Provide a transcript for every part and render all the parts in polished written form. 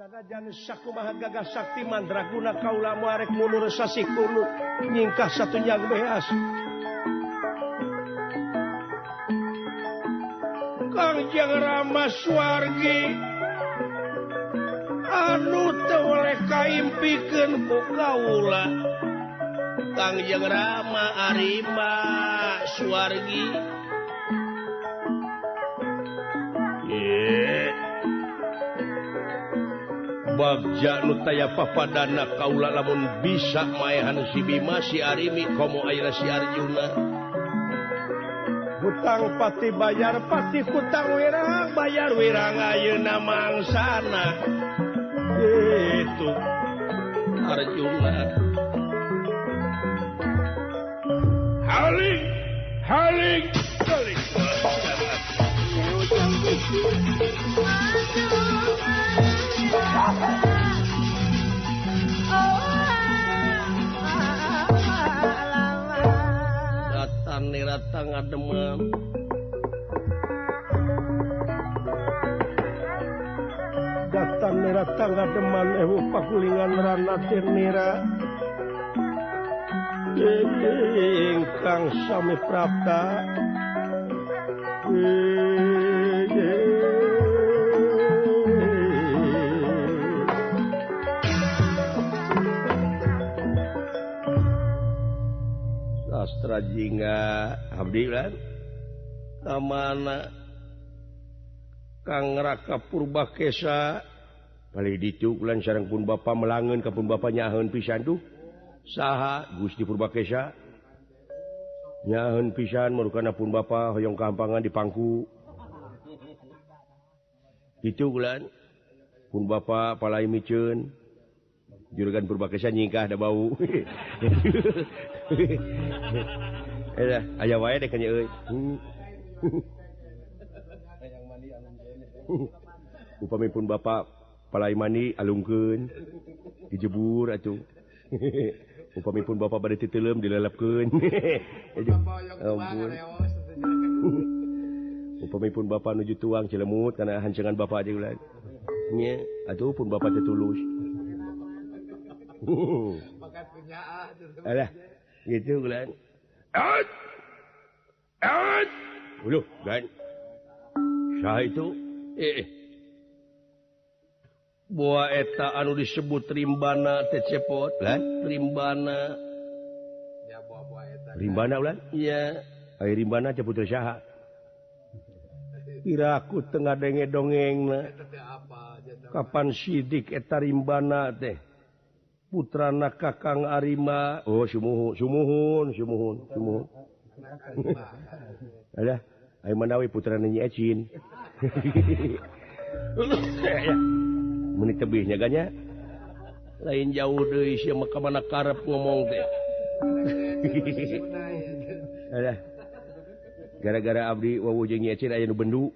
Sanajan sakumaha gagah sakti mandraguna kaula moal rek mundur sasih kunut nyingkah satunyang beas. Kangjeng Rama Suwargi anu teu weleh kaimpikeun ku kaula. Kangjeng Rama Arima Suwargi. Bagja nu taya papadana kaula lamun bisa maehan si Bima si Arimi komo ayeuna si Arjuna. Hutang pati bayar pati hutang wirang bayar wirang ayeuna mangsana. Itu Arjuna. Haling haling haling. Datang nirata ngademam. Datang nirata ngademan ewu pakulingan rana tirnira. Ingkang sami prapta. Sastra jingga abdi kan kamana Kang Raka Purbakesa balik ditu ulan sareng pun bapa melangeun ka pun bapa nyaheun pisan tuh saha Gusti Purbakesa nyaheun pisan marukana pun bapa hoyong kampangan di pangku ditu ulan pun bapa palai miceun juragan Purbakesa nyingkah da bau. Aya wae deh kanya euy. Upami pun bapak palai mandi alungkeun dijebur atuh. Upami pun bapak bade titeuleum dilelepkeun. Ampun. Upami pun bapak nuju tuang cilemut kana hancengan bapak aja ulah. Nya atuh pun bapak teh tulus. Alah, gitu ulan. Out! Out! Uluh, gan. Saha itu? Boa eta anu disebut Rimbana teh cepot, lan? Rimbana. Ya boa-boa eta. Rimbana ulan? Iya. Ai Rimbana teh putra saha? Piraku teu ngadenge dongengna. Kapan sidik eta Rimbana teh? Putrana Kakang Arima. Oh, sumuhun, sumuhun, sumuhun, sumuhun. Alah, ayo manawi putrana Nyi Ecin. Meuni tebihnya ganya. Lain jauh deui sia mah ka mana karep ngomong teh. Alah. Gara-gara abdi wawuh jeung Nyi Ecin aya nu bendu.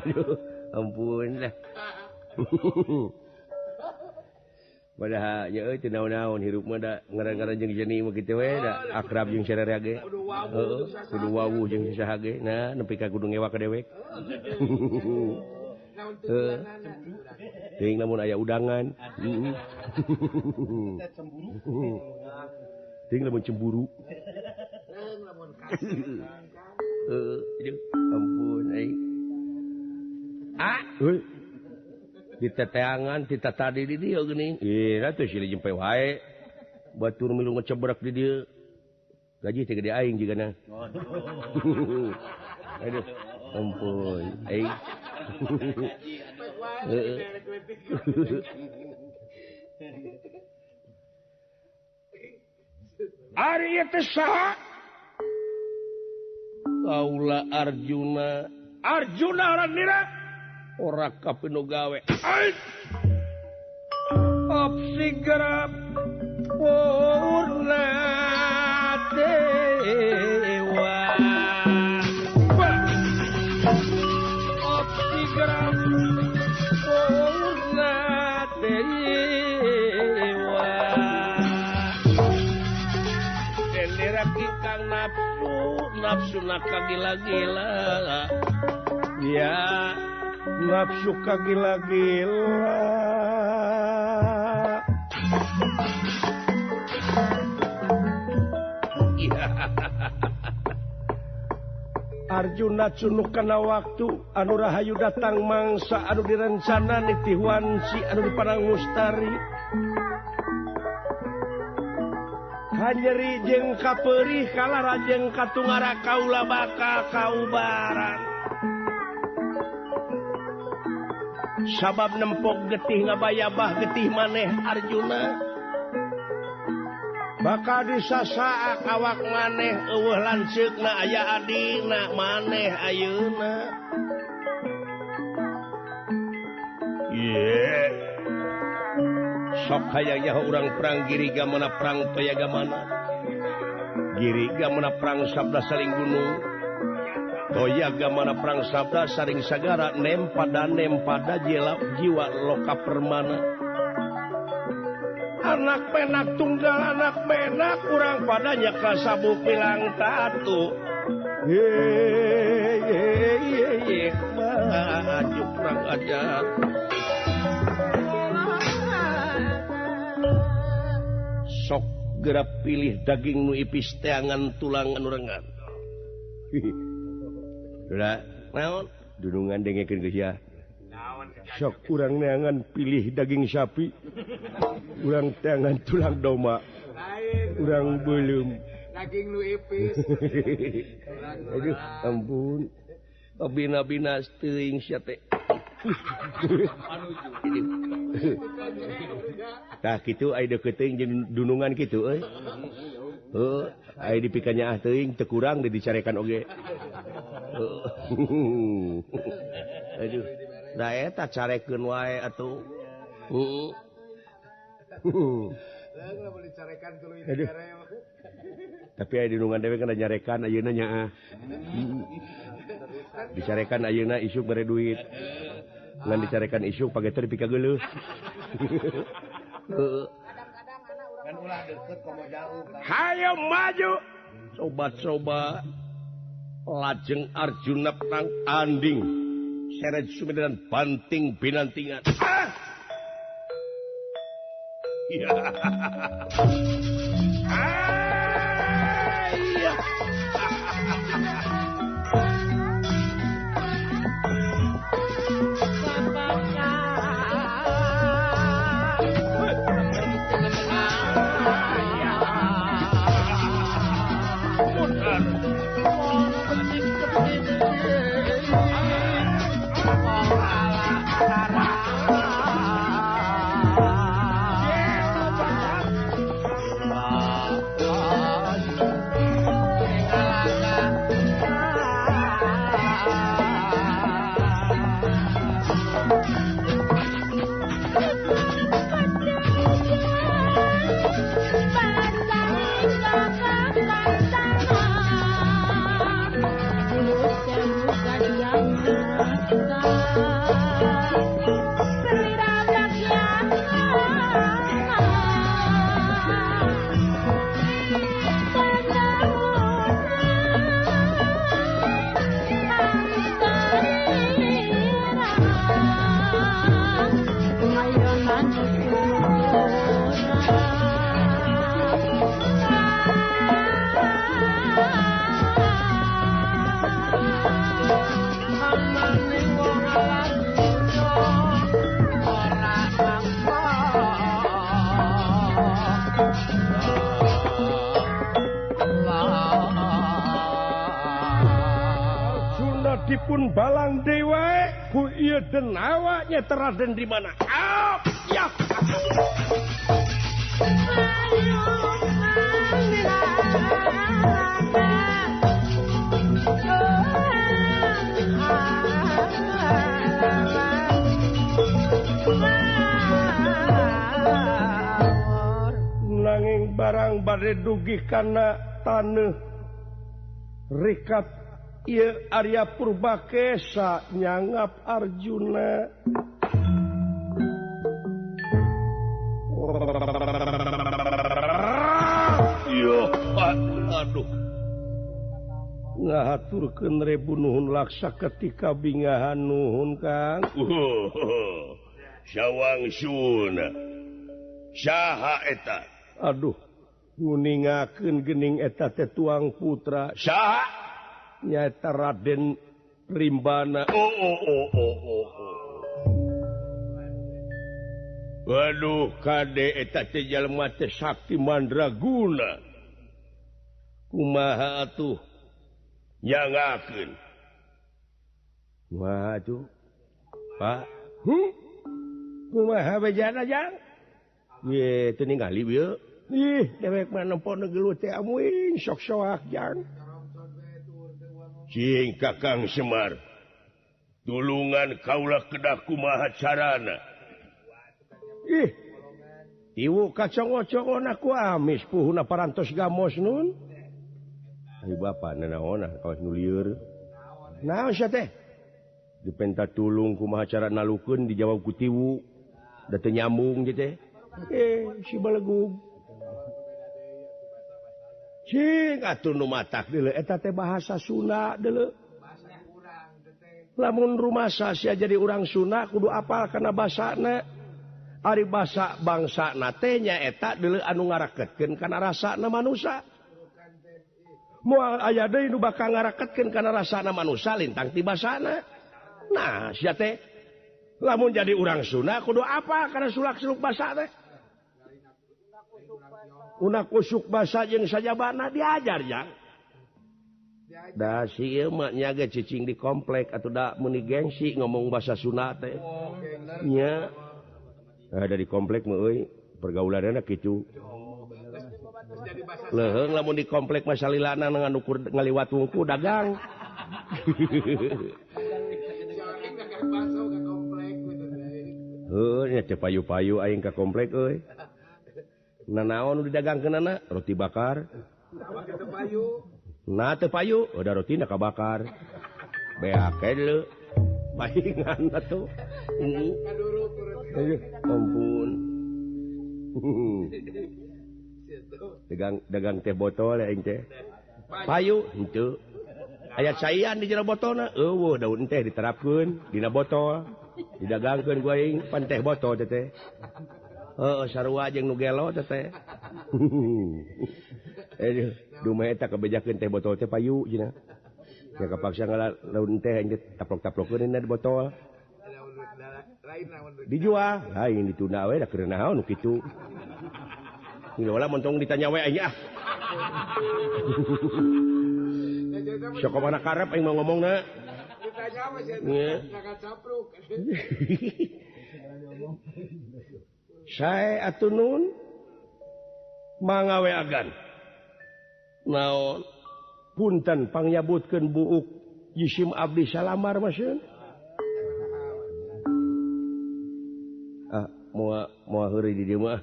Aduh, ampun lah. Padahal nya euy teu naon-naon hirup mah da ngaran-ngaran jeung jeni mah kitu we da akrab jeung sararea ge. Heeh, kudu wawuh jeung saha ge. Nah, nepi ka kudu ngewa ka dewek. Heeh. Teuing lamun aya udangan. Heeh. Teuing lamun cemburu. Heeh, ampun aing. Ah, euy. Di teteangan kita tadi di dia geuning. Ih, atuh silih jempe wae. Batur milu ngecebrak di dieu. Gaji teh gede aing jigana. Aduh, ampun aing. Ari ieu teh saha? Kaula Arjuna. Arjuna Ranira. Ora kapinu gawe. Opsi gerap purna dewa. Opsi gerap purna dewa. Denira kikang nafsu, nafsu nak gila-gila. Ya. Nafsu kagila-gila. Arjuna cunuk kana waktu anu rahayu datang mangsa anu direncana nitihuan si anu diparang mustari. Kanyeri jeung kaperih kalara jeung katungara kaula bakal kaubaran. Sabab nempok getih ngabayabah getih maneh Arjuna. Bakal disasaak awak maneh eueuh lanceukna aya adina maneh ayeuna. Ye. Sok hayang nyaho urang perang giri gamana perang toya gamana. Giri gamana perang sabda saling gunung. Toya gamana perang sabda saring sagara nempada nempada jela jiwa loka permana. Anak penak tunggal anak menak urang padanya kasabu pilang tatu. Ye ye ye ye maju perang aja. Sok gerak pilih daging nu ipis teangan tulang anu rengan. Udah, naon? Dunungan dengekeun geus ya. Sok urang neangan pilih daging sapi. Urang teangan tulang domba. Urang belum. Daging nu ipis. Aduh, ampun. Bina-bina teuing sia teh. Tah kitu aya deukeut teuing jeung dunungan kitu euy. Heuh, aya dipikanya ah teuing teu kurang di dicarekan oge. Aduh, da eta carekeun wae atuh. Heeh. Aduh. Tapi aya dunungan dewe kana nyarekan ayeuna nya ah. Dicarekan ayeuna isuk bere duit. Ngan dicarekan isuk pageter dipikageuleuh. Hayo maju. Sobat-sobat. Lajeng Arjuna perang anding. Seret sumedan banting binantingan. Ah! Ya. Ah, iya. Dipun balang dewa ku ieu denawa nya teraden di mana? Ah, ya. Nanging barang bade dugi kana taneuh rikat ieu Arya Purbakesa nyanggap Arjuna. Yo, aduh. Ngahaturkeun rebu nuhun laksa ketika bingahan nuhun Kang. Sawang Suna. Saha eta? Aduh, nguningakeun geuning eta teh tuang putra. Saha? Nyaeta Raden Rimbana. Oh. Waduh, kade eta teh jalma teh sakti mandraguna. Kumaha atuh? Nyangakeun. Kumaha atuh? Pak. Kumaha bejana jang? Ye, teu ningali bieu. Ih, dewek mah nempo gelut teh amuin sok soak jang. Cing Kakang Semar. Tulungan kaulah kedah kumaha carana. Ih, iwu kacong-ocongona ku amis puhuna parantos gamos nun. Ayo bapak nanaonan kawas nu lieur. Naon sia teh? Dipenta tulung kumaha cara nalukeun dijawab ku tiwu. Da teu nyambung je teh. Si balegug. Cing atuh nu matak deuleu eta teh bahasa Sunda deuleu. Lamun rumasa sia jadi urang Sunda kudu apal kana basana. Ari basa bangsana teh nyaeta deuleu anu ngaraketkeun kana rasana manusa. Moal aya deui nu bakal ngaraketkeun kana rasana manusa lintang ti basana. Nah, sia teh lamun jadi urang Sunda kudu apal kana sulak-suluk basa teh. Unak usuk basa jeung sajabana diajar jang. Da si ieu mah nya ge cicing di komplek atuh da meuni gengsi ngomong bahasa Sunda teh. Nya. Ada di komplek mah euy, pergaulanna kitu. Leuheung lamun di komplek mah salilana nganukur ngaliwat wungku dagang. Heuh, nya teh payu-payu aing ka komplek euy. Nanaon nu didagangkeunana? Roti bakar. Nah teu payu, udah rotina kabakar. Beak deuleu. Paingan atuh. Ampun. Dagang teh botol aing teh. Payu henteu. Aya caian di jero botolna, eueuh daun teh diterapkeun dina botol. Didagangkeun ku aing pan teh botol teh teh. Heeh, sarua jeung nu gelo teh teh. Aduh, dumeh eta kabejakeun teh botol teh payu cenah. Ya kapaksa ngala daun teh aing taplok-taplokeun dina botol. Dijual, lain ditunda we da keur naon nu kitu. Ngilola montong ditanya we aing ah. Sok mana karep aing mau ngomongna. Ditanya we sia capruk. Sae atuh nun mangawe agan. Naon punten pangyabutkeun buuk jisim abdi salamar masieun. Ah, moal heureuy di dieu mah.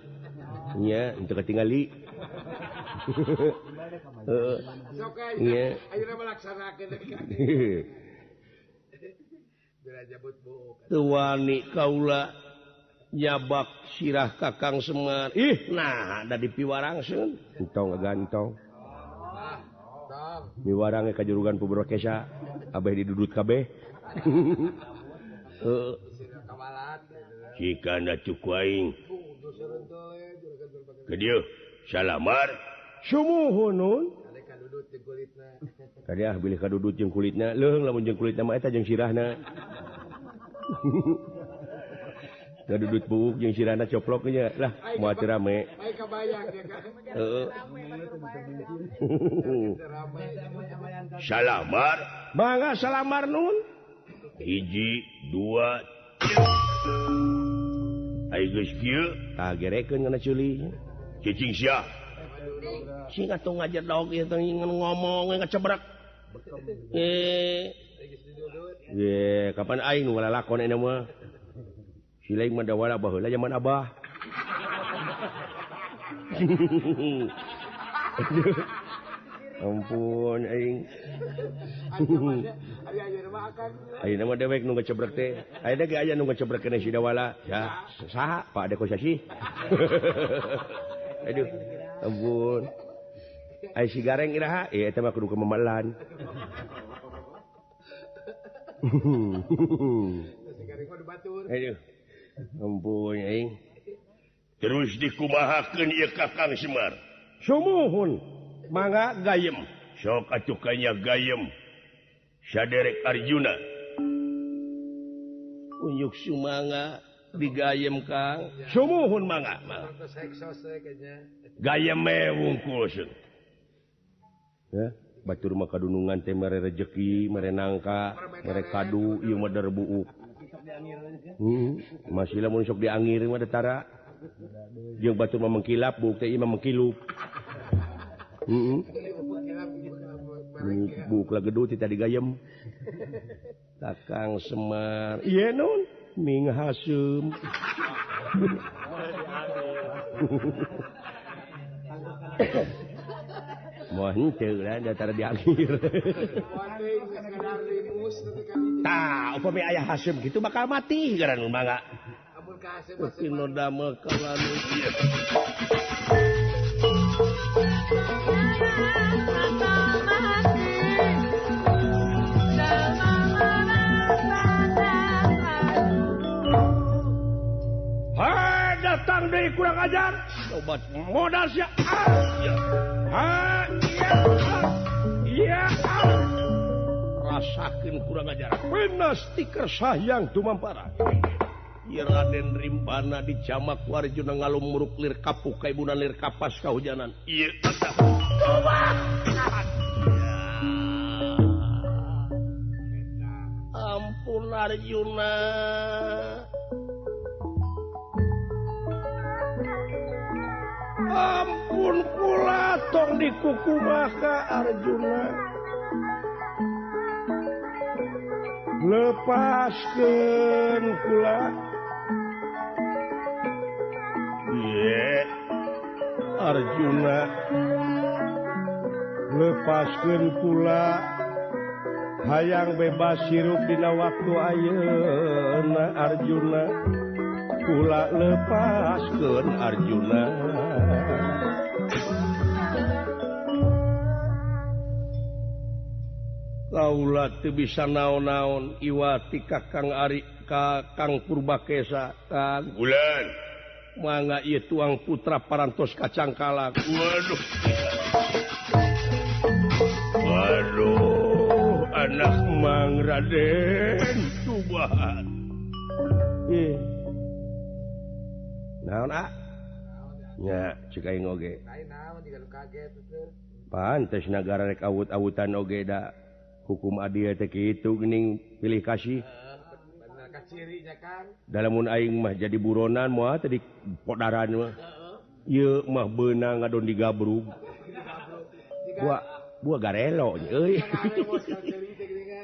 Nya, henteu katingali. Heeh. Nya, ayeuna melaksanakeun. Teu wani kaula nyabak sirah Kakang Semar. Ih, nah da dipiwarangseun. Entong gantong. Miwarang ka jurugan Pubrokesa, abeh didudut kabeh. Heeh. Jika na cuku aing. Ke dieu salamar sumuhun nun. Kadiah bilih kadudut jeung kulitna, leuheung lamun jeung kulitna mah eta jeung sirahna. Kadudut buuk jeung sirahna coplok nya lah moal teu rame. Heeh. Salamar, mangga salamar nun. 1 2 3. Ai geus kieu tah gerekeun kana ceuli. Cicing sia. Sing atuh ngajedog ieu teh ngomong ngacebrak. Ye, kapan aing nu lalakon eta mah? Si lain mah dawala baheula zaman abah. Ampun aing. Ayeuna mah dewek nu ngecebrek teh. Ayeuna ge aya nu ngecebrek kana si dawala. Ya, saha Pak Ade Kosasi. Aduh, ampun. Ai si Gareng iraha? Ieu eta mah kudu kememelan. Si Gareng mah dibatur. Aduh. Ampun aing. Terus dikumahakeun ieu Kakang Semar. Sumuhun mangga gayem. Sok atuh kanya gayem. Saderek Arjuna. Unjuk sumangga digayem Kang. Sumuhun mangga. Gayem me wungkul seun. Ya, batur mah kadunungan teh mere rejeki, mere nangka, mere kadu, ieu mah derbuuk. Masih lamun sok diangir mah tara. Jeung batur mah mengkilap, buuk teh ieu mah mengkilup. Heeh. Buuk lagedu teh tadi gayem. Kakang Semar, ieu naon? Ming haseum. Moal henteu lah datar diangir. Tah, upami aya haseum kitu bakal mati ngaran mangga. Amun ka haseum haseum damel kalanu ieu. Hai, datang deui kurang ajar. Obat modal sia. Ah, ya, rasakeun kurang ajar. Penas tiker sahyang tumampara. Ieu Raden Rimbana dijamak ku Arjuna ngalumuruk lir kapuk kaibunan lir kapas kahujanan. Ieu eta. Ampun Arjuna. Ampun kula tong dikukumaha Arjuna. Lepaskeun kula. Ye Arjuna lepaskeun kula hayang bebas hirup dina waktu ayeuna Arjuna. Kula lepaskeun Arjuna. Kaula teu bisa naon-naon iwati Kakang Ari Kakang Purbakesa Kang Bulan. Mangga ieu tuang putra parantos kacangkalak. Waduh. Waduh, anak Mang Raden Tubahan. Naon ah? Nya, cek aing oge. Lain naon jiga nu kaget teh. Pantes nagara rek awut-awutan oge da. Hukum adil teh kitu geuning pilih kasih. Bener kacirinya Kang. Da lamun aing mah jadi buronan moal teh di podaran mah. Ieu mah beunang ngadon digabrug. Buah buah garelo euy.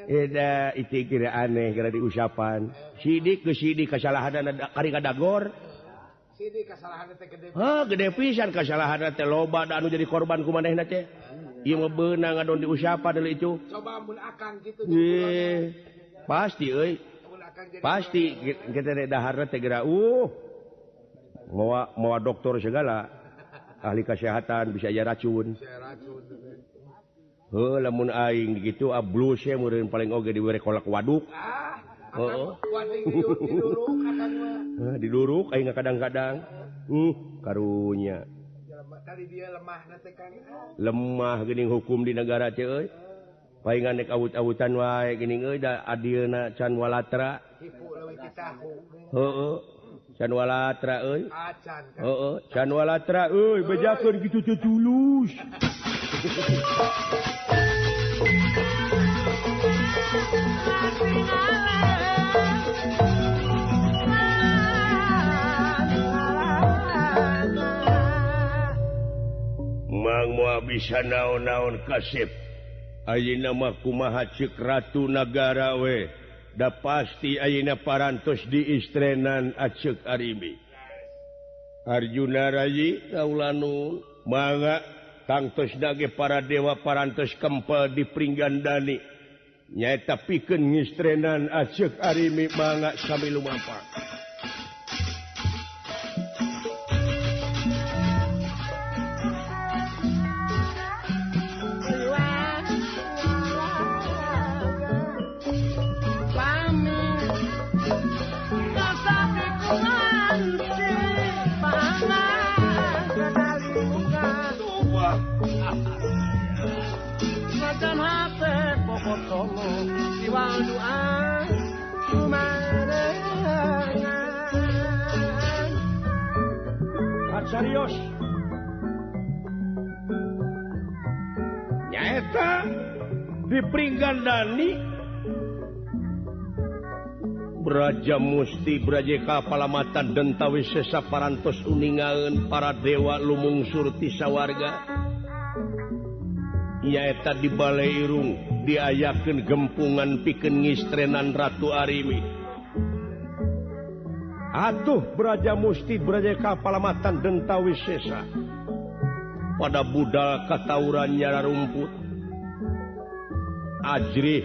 Eda itu kira aneh kira diusapan. Sidik ke sidik kasalahan kari kadagor. Sidik kasalahan teh gede. Heuh gede pisan kasalahan teh loba da anu jadi korban ku manehna teh. Ieu mah beunang ngadon diusapan deui itu. Coba mun akang kitu. Pasti euy. Pasti kita teh daharna teh geura mawa mawa dokter segala. Ahli kesehatan bisa aya racun. Heuh lamun aing gitu ablus ye meureun paling oge dibere kolak waduk. Heeh. Diduruk akang mah. Heuh diduruk aing kadang-kadang. Karunya. Tadi dia lemah teh Kang. Lemah geuning hukum di negara teh euy. Palingan rek awut-awutan wae geuning euy da adilna can walatra. Hipu leuwih ti tahu. Heeh. Can walatra euy. Acan. Heeh, can walatra euy bejakeun kitu teh tulus. Mang moal bisa naon-naon kasep. Ayeuna mah kumaha ceuk ratu nagara we. Da pasti ayeuna parantos diistrenan aceuk Arimi. Arjuna rayi kaula nu mangga tangtos dage para dewa parantos kempel di Pringgandani. Nyaeta pikeun ngistrenan aceuk Arimi mangga sami lumampah. Cararios nyaeta di Pringgandani Braja Musti Braja Palamatan Dentawi Sesa parantos uningaeun para dewa lumungsur ti sawarga nyaeta di Balai Irung diayakeun gempungan pikeun ngistrenan Ratu Arimi. Atuh Braja Musti Braja Palamatan Dentawi Sesa pada budal katauran nyara rumput ajrih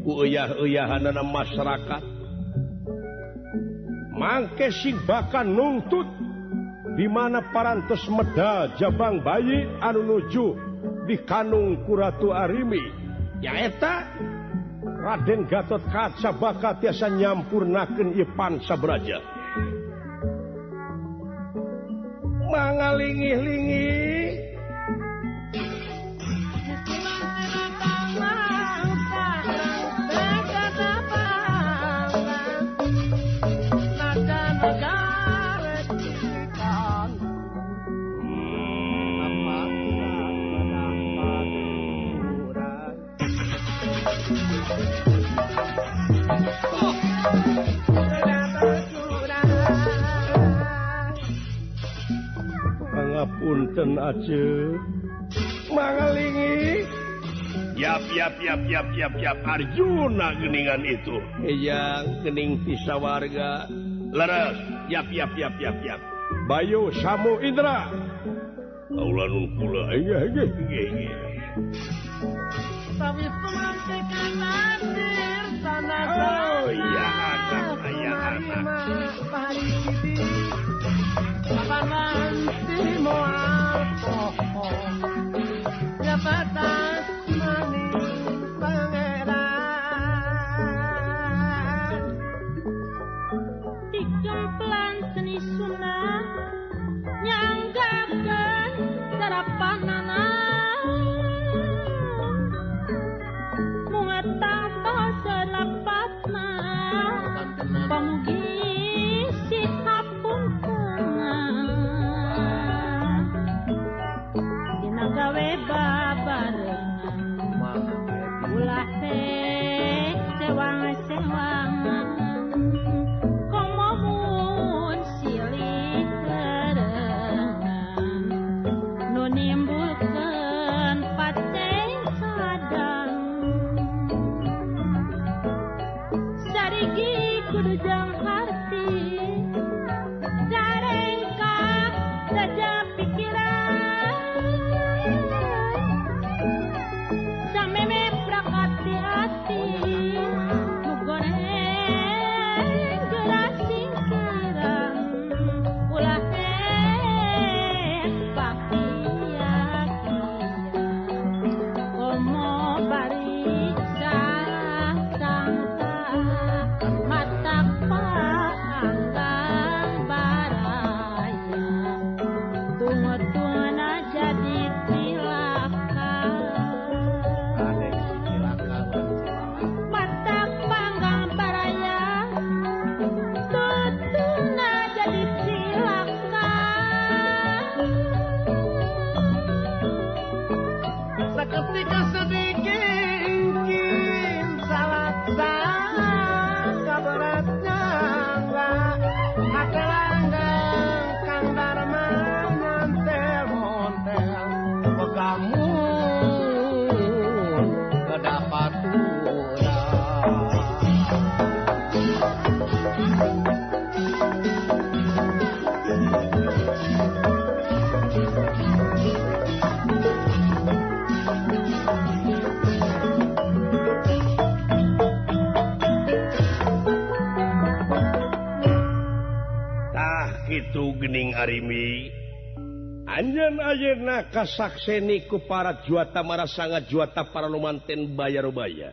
ku eyah-eyahanana masyarakat mangke sing bakal nungtut di mana parantos medal jabang bayi anu nuju di kanung ku Ratu Arimi nyaeta Raden Gatot Kaca bakal tiasa nyampurnakeun ieu Pancabraja. Mangalingih-lingih Pangapunten aja mangalingi yap yap yap yap yap yap Arjuna geningan itu eyang gening ti sawarga leres yap yap yap yap yap Bayu Samu Indra kaula nun kula nggih nggih nggih oh iya anak ayah anak Dikemplan seni sunah nyanggakeun sarapanana mungetang selapatna pamugi sihapuntenna dina gawe babarengan ulah teh sewang-sewangan komo mun silih terengan nu nimbulkeun paceng sadang sarigi kudu jang harti carengkak saja pikiran sameme prakat di hati nu goreng geura singkiran ulah teh pakia-kia komo bari sasangka mata panggang baraya tunggu-tunggu jadi cilaka mata panggang baraya tutuna jadi cilaka. Seketika sedikit salah kaberatnya hati langgang Kang Darma nyantel montel pegamun kedapat Itu gening Arimi anjeun ayeuna kasakseni ku para juata marasanga juata para lumanten bayarubaya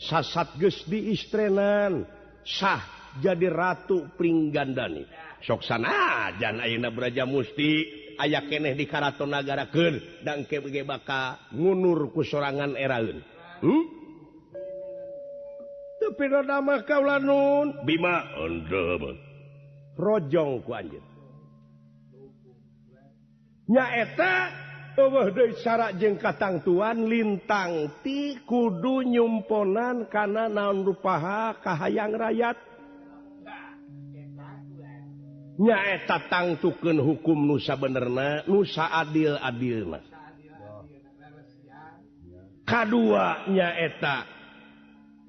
sasat geus diistrenan sah jadi Ratu Pringgandani sok sanajan ayeuna Braja Musti aya keneh di Karaton Nagarakeun dangke ge bakal ngunur ku sorangan eraeun. Teu pira mah kaula nun Bima endeuh rojong ku anjeun. Nyaeta eueuh deui syarat jeung katangtuan lintang ti kudu nyumponan kana naon rupaha kahayang rakyat. Nyaeta tangtukeun hukum nu sabenerna, nu saadil-adilna. Kadua nyaeta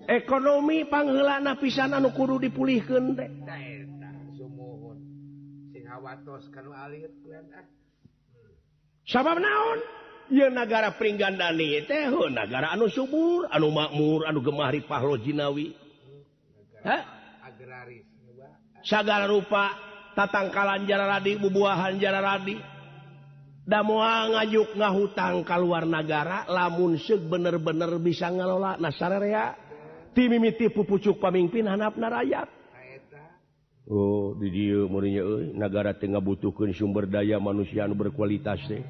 ekonomi pangheulana pisan anu kudu dipulihkeun teh. Eta sumuhun. Sing hawatos ka nu alit kuan ah. Sabab naon? Ieu nagara Pringgandani teh heuh nagara anu subur, anu makmur, anu gemah ripah lo jinawi. Hah? Agraris. Sagala rupa tatangkalan jararadi, bubuahan jararadi. Da moal ngajuk ngahutang ka luar nagara lamun seug bener-bener bisa ngalola nasarea. Ti mimiti pupucuk pamingpin handapna rakyat. Oh, di dieu meureun euy, nagara teh ngabutuhkeun sumber daya manusia anu berkualitas teh.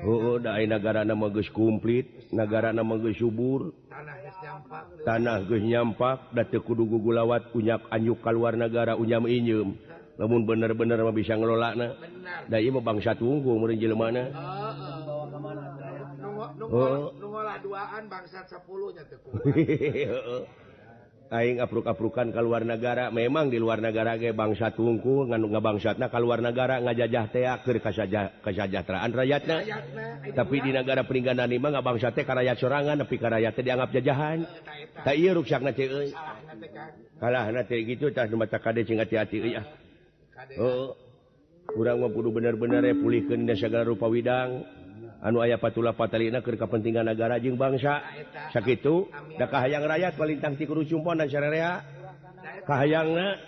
Oh, da aya nagarana mah geus komplit, nagarana mah geus subur, tanah geus nyampak, da teu kudu gugulawat unyak anjuk ka luar nagara unyam inyeum. Lamun bener-bener mah bisa ngelolana. Da ieu mah bangsa tunggu meureun jelemana. Heeh. Nu ngolah duaan bangsat 10 nya teu kuat. Aing apruk-aprukan ka luar nagara, memang di luar nagara ge bangsa tungku ngan ngabangsatna ka luar nagara ngajajah teh keur kasajahteraan rakyatna. Tapi di nagara Pringgandani mah ngabangsat teh ka rakyat sorangan nepi ka rakyat teh dianggap jajahan. Tah ieu ruksakna teh euy. Kalahna teh kitu tah nu mata kade cing hati-hati euy ah. Heeh. Urang mah kudu bener-bener pulihkeun dina sagala rupa widang anu aya patula patalina keur kapentingan nagara jeung bangsa. Sakitu da kahayang rakyat palintang ti kudu cumponan sararea. Kahayangna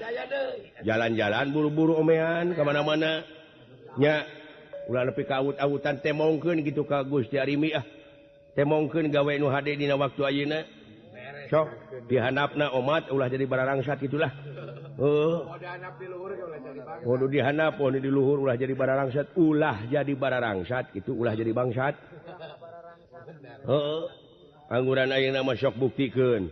jalan-jalan buru-buru omean ka mana-mana. Nya ulah nepi ka awut-awutan temongkeun kitu ka Gusti Arimi ah. Temongkeun gawe nu hade dina waktu ayeuna. Sok dihandapna omat ulah jadi bararangsat kitulah. Heuh. Kudu dihandap, kudu di luhur ulah jadi bararangsat, ulah jadi bararangsat kitu ulah jadi bangsat. Heeh. Angguran ayeuna mah sok buktikeun.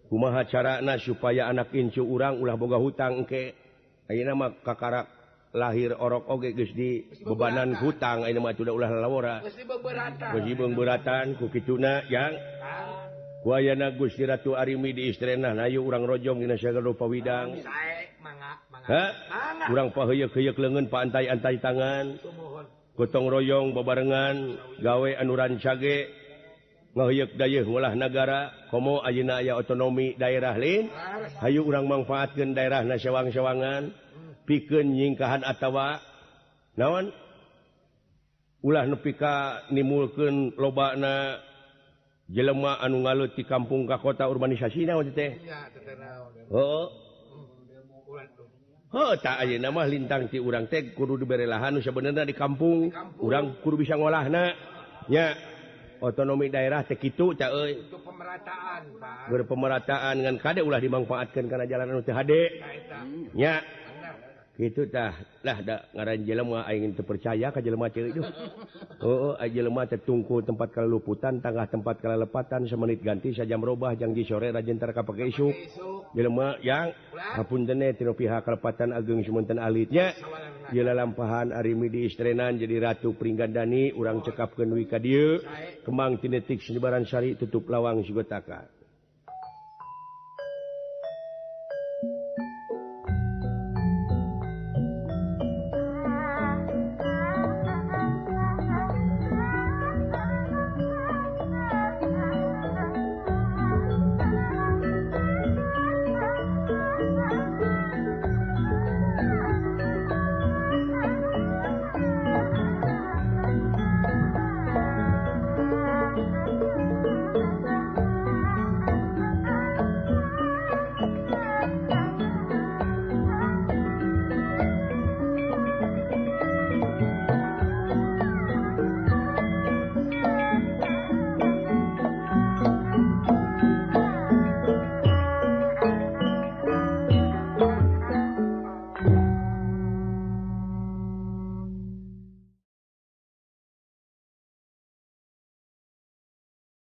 Kumaha carana supaya anak incu urang ulah boga hutang engke. Ayeuna mah kakarak lahir orok oge geus di bebanan hutang ayeuna mah atuh ulah lalawora. Geus dibeberatan. Geus dibeberatan ku kituna yang ku ayana Gusti Ratu Arimi di istrenah hayu urang rojong dina sagala rupa widang. Hah? Urang paheuyeuk-heuyeuk leungeun paantai-antai tangan. Gotong royong babarengan gawe anu rancage ngaheuyeuk dayeuh ngolah nagara komo ayeuna aya otonomi daerah lain. Hayu urang mangfaatkeun daerahna sewang-sewangan pikeun nyingkahan atawa naon ulah nepi ka nimulkeun lobana jelema anu ngaleut ti kampung ka kota urbanisasi naon teh? Heeh. Heuh tah ayeuna mah lintang ti urang teh kudu dibere lahan nu sabenerna di kampung, urang kudu bisa ngolahna. Nya otonomi daerah teh kitu tah euy. Untuk pemerataan, Pak. Berpemerataan ngan kade ulah dimangfaatkeun kana jalan anu teu hade. Nya. Kitu tah lah da ngaran jelema aing teu percaya ka jelema ceuy duh. Heueuh ai jelema teh tungku tempat kalaluputan, tangah tempat kalalepatan, semenit ganti sajam robah jangji sore rajin tar kapake isuk. Jelema yang hapunten teh tinu pihak kalepatan ageng sumunten alitnya. Ieu lalampahan Arimi di istrenan jadi Ratu Pringgandani urang cekapkeun deui ka dieu. Kemang tinetik senyebaran sari tutup lawang sigotaka.